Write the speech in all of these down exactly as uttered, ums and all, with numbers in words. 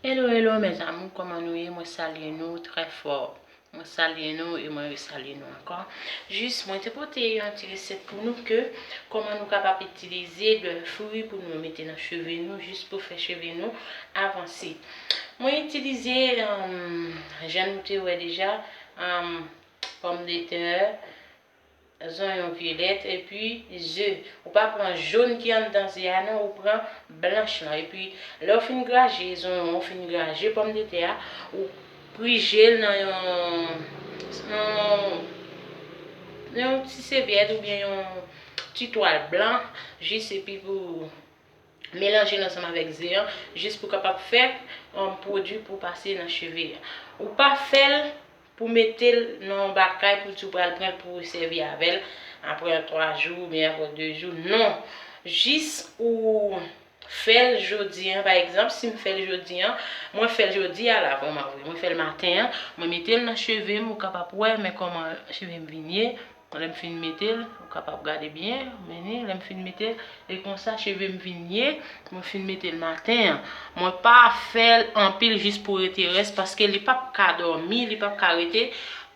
Hello, hello, mes amours, kòman nou ye? Mwen salye nou trè fò. Mwen salye nou e mwen resalye nou ankò. Jis, mwen te pote yon ti resèt pou nou ke kòman nou kapab itilize dwèl fri pou nou mete nan cheve nou, jis pou fè cheve nou avanse. Mwen itilize, um, jan nou te wè deja, um, pòmdetè, zonyon vyolèt epi ze. Ou pa pran jòn ki anndan ze a non, ou pran blanch lan. Epi lè w fin graje zonyon, ou fin graje pòmdetè a, ou prije l nan yon, yon, yon ti sèvyèt oubyen yon ti twal blan, jis epi pou melanje l ansanm avèk ze an, jis pou kapab fè, um, pwodui pou pase nan cheve a. Ou pa fè l pou mete l nan yon bagay pou di w pral pran l pou w sèvi avè l apre twa jou oubyen apre de jou. Non. Jis ou fè l jodi an, pa egzanp, si m fè l jodi an, mwen fè l jodi a la, vrèman vre, mwen fè l maten an, mwen mete l nan cheve m, ou kapab wè, men kòman cheve m vin ye. Lè m fin mete l, ou kapab gade byen, men ni, lè m fin mete l, e konsa cheve m vin ye, mwen fin mete l maten an. Mwen pa fè l anpil jis pou rete rès, paske li p ap ka dòmi, li p ap ka rete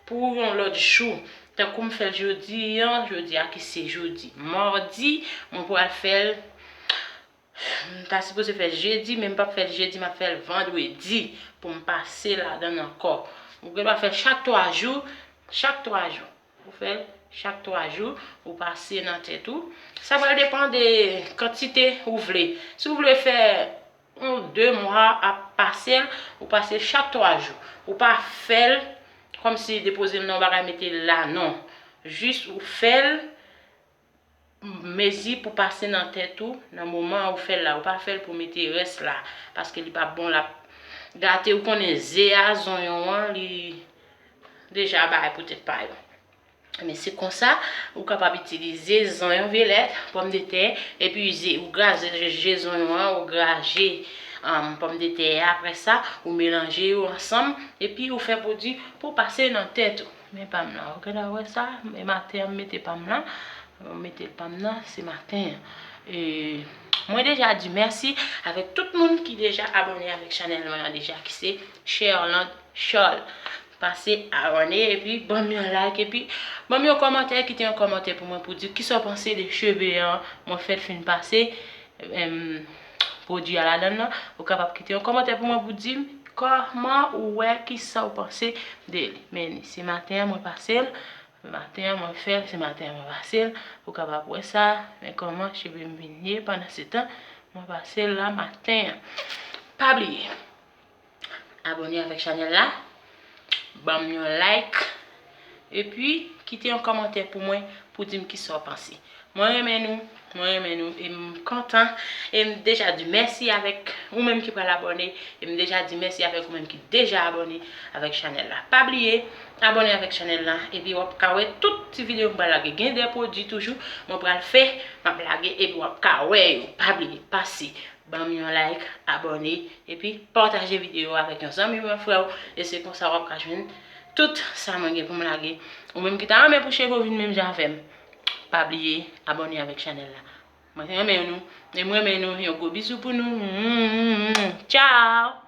pou yon lòt jou. Tankou m fè l jodi an, jodi a ki se jodi madi, mwen pral fè l, m ta sipoze fè l jedi, men m p ap fè l jedi, m ap fè l vandredi pou m pase ladan l ankò. Ou gen dwa fè l chak twa jou, chak twa jou. Ou fè l chak twa jou, ou pase nan tèt ou. Sa pral depann de kantite ou vle. Si w vle fè yon de mwa ap pase l, ou pase l chak twa jou. Ou pa fè l kòmsi depoze l nan yon bagay mete l la, non. Jis ou fè l mezi pou pase nan tèt ou nan moman ou fè l la. Ou pa fè l pou mete rès la, paske li p ap bon, l ap gate. Ou konnen ze a, zonyon an, li deja bay pou tèt pa yo. Men se konsa, ou kapab itilize zonyon vyolèt, pòmdetè, epi ze, ou graje je zonyon an, ou graje, um, pòmdetè a. Apre sa, ou melanje yo ansanm, epi ou fè pwodui pou pase nan tèt ou. Men pa m nan, ou gentan wè sa, e maten an m mete pa m nan, m mete pa m nan, se maten an. E mwen deja di mèsi avèk tout moun ki deja abòne avèk chanèl mwen an deja, ki se Cherlande Charles. Pase abòne, epi ban m yon like, epi ban m yon kòmantè, kite yon kòmantè pou mwen pou di kisa w panse de cheve an. Mwen fèk fin pase, em, pwodui a ladan l nan. Ou kapab kite yon kòmantè pou mwen pou di m kòman ou wè, kisa w panse de li. Men se maten an mwen pase l, maten an mwen fè l, se maten an mwen pase l. Ou kapab wè sa, men kòman cheve m vin ye pandan se tan mwen pase l la maten an. Pa bliye, abòne avèk chanèl la, ban m yon like, epi kite yon kòmantè pou mwen, pou di m kisa w panse. Mwen renmen nou, mwen renmen nou, e m kontan, e m deja di mèsi avèk ou menm ki pral abòne, e m deja di mèsi avèk ou menm ki deja abòne avèk chanèl la. Pa bliye, abòne avèk chanèl la, epi w ap ka wè tout ti videyo m pral lage. Gen de pwodui toujou mwen pral fè, m ap lage, epi w ap ka wè yo. Pa bliye, pase ban m yon like, abòne, epi pataje videyo avèk yon zanmi w, yon frè w, e se konsa w ap ka jwenn tout sa mwen gen pou m lage. Ou menm ki ta renmen pou cheve w vin menm jan avè m, pa bliye abòne avèk chanèl la. Mwen renmen nou, e mwen renmen nou, yon gwo bizou pou nou. Tchao!